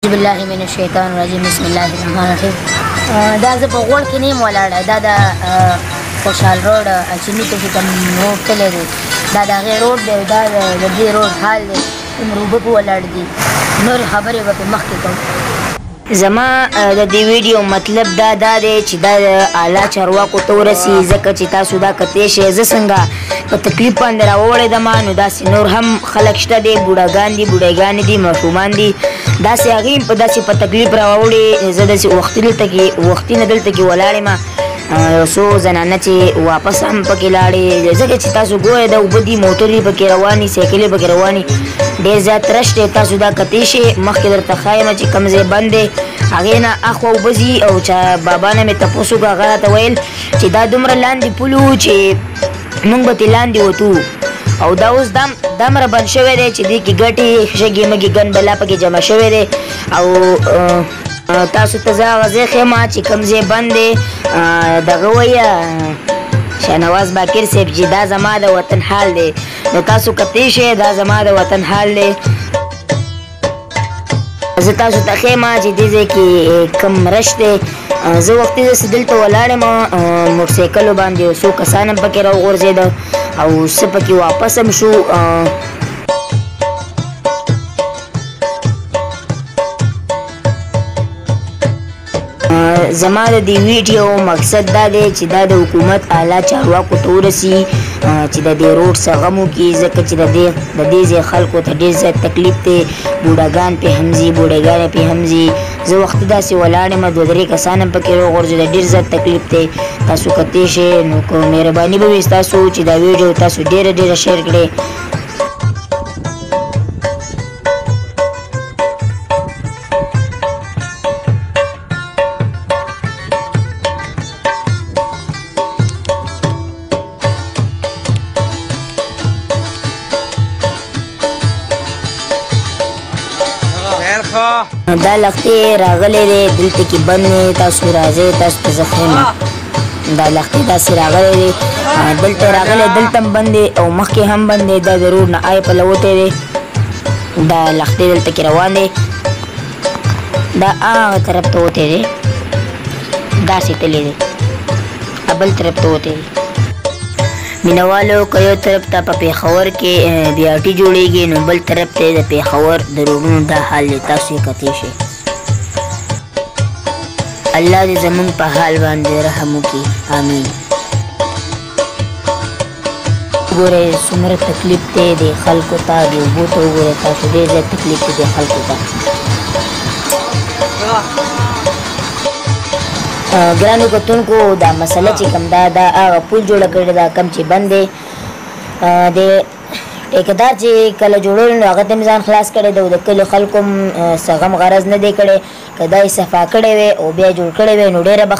بالله من الشیطان الرجیم، بسم الله الرحمن الرحیم. دا زه په غوړ کې نه یم ولاړه، دا د خوشحال روډ اچیني ته چې کوم روډ تللی دی، دا د هغې روډ دی. دا د دې روډ حال دی، څومره اوبه په ولاړ دي. نورې خبرې به پې مخکې کوم. زما د دې ویډیو مطلب دا دی چې دا اعلی چارواکو ته ورسي، ځکه چې تاسو دا کتی شئ زه څنګه په تکلیف باندې راوړېدم. نو داسې نور هم خلک شته دی، بوډاګان دي، بوډاګانې دي، ماشومان دي، داسې هغې هم په داسې په تکلیف راوړي. زه داسې وختي دلته کې وختي نه دلته کې ولاړ یم، یو څو زنانه چې واپس هم پکې لاړې، ځکه چې تاسو ګورئ دا اوبه دي، موټرې پکې روانې، سایکلې پکې روانې، ډېر زیات رش دی. تاسو دا کتی شئ، مخکې درته ښایم چې کوم ځای بند دی، هغې نه اخوا اوبه ځي. او چا بابا نه مې تپوس وکړ، هغه راته ویل چې دا دومره لاندې پل و چې موږ به ترې لاندې وتو، او دا اوس دمره بند شوی دی چې دې کې ګټې شګې مګې ګن بلا پکې جمع شوی دی. او تاسو ته زه هغه ځای ښیم چې کوم ځای بند دی، دغه وایه شهنواز باقر صاحب چې دا زما د وطن حال دی. نو تاسو کتی شئ، دا زما د وطن حال دی. زه تاسو ته ښیم چې دې ځای کې کوم رش دی. زه وختي داسې دلته ولاړ یم، موټرسایکلو باندې یو څو کسان هم پکې راوغورځېده او څه پکې واپس هم شو. زما د دې ویډیو مقصد دا دی چې دا د حکومت اعلی چارواکو ته ورسي چې د دې روډ څه غم وکړي، ځکه چې د دې ځای خلکو ته ډېر زیات تکلیف دی. بوډاګان پې هم ځي، بوډاګانې پې هم ځي. زه وختي داسې ولاړ یم، دوه درې کسان هم پکې راوغورځېده، ډېر زیات تکلیف دی. تاسو کتی شئ، نو که مهرباني به وي ستاسو چې دا ویډیو تاسو ډېره ډېره شیر کړئ. دا لښتې راغلی دی، دلته کې بند دی، تاسو راځئ، تاسو ته زه ښیم. دا لښتې داسې راغلی دی، دلته راغلی، دلته هم بند دی او مخکې هم بند دی. دا د روډ نه آی پلوتی دی، دا لښتې دلته کې روان دی، دا هغه طرف ته وتی دی، داسې تللی دی، بل طرف ته وتی دی. مینوالو که یو طرف ته په پېښور کې بي آر ټي جوړېږي، نو بل طرف ته د پېښور د روډونو دا حال دی، تاسو یې کتی شئ. الله دې زمونږ په حال باندې رحم وکړي، آمین. وګورئ څومره تکلیف دی د خلکو ته، د اوبو ته وګورئ تاسو، ډېر زیات تکلیف دی د خلکو ته. ګرانو کتونکو، دا مسله چې کوم دا دا هغه پول جوړه کړې ده کوم چې بند دی. د ټیکدار چې کله جوړول نو هغه ته مې ځان خلاص کړی دی، او د کلي خلکو هم څه غم غرض نه دی کړی. که دا یې صفا کړی وی او بیا جوړ کړی وی نو ډېره به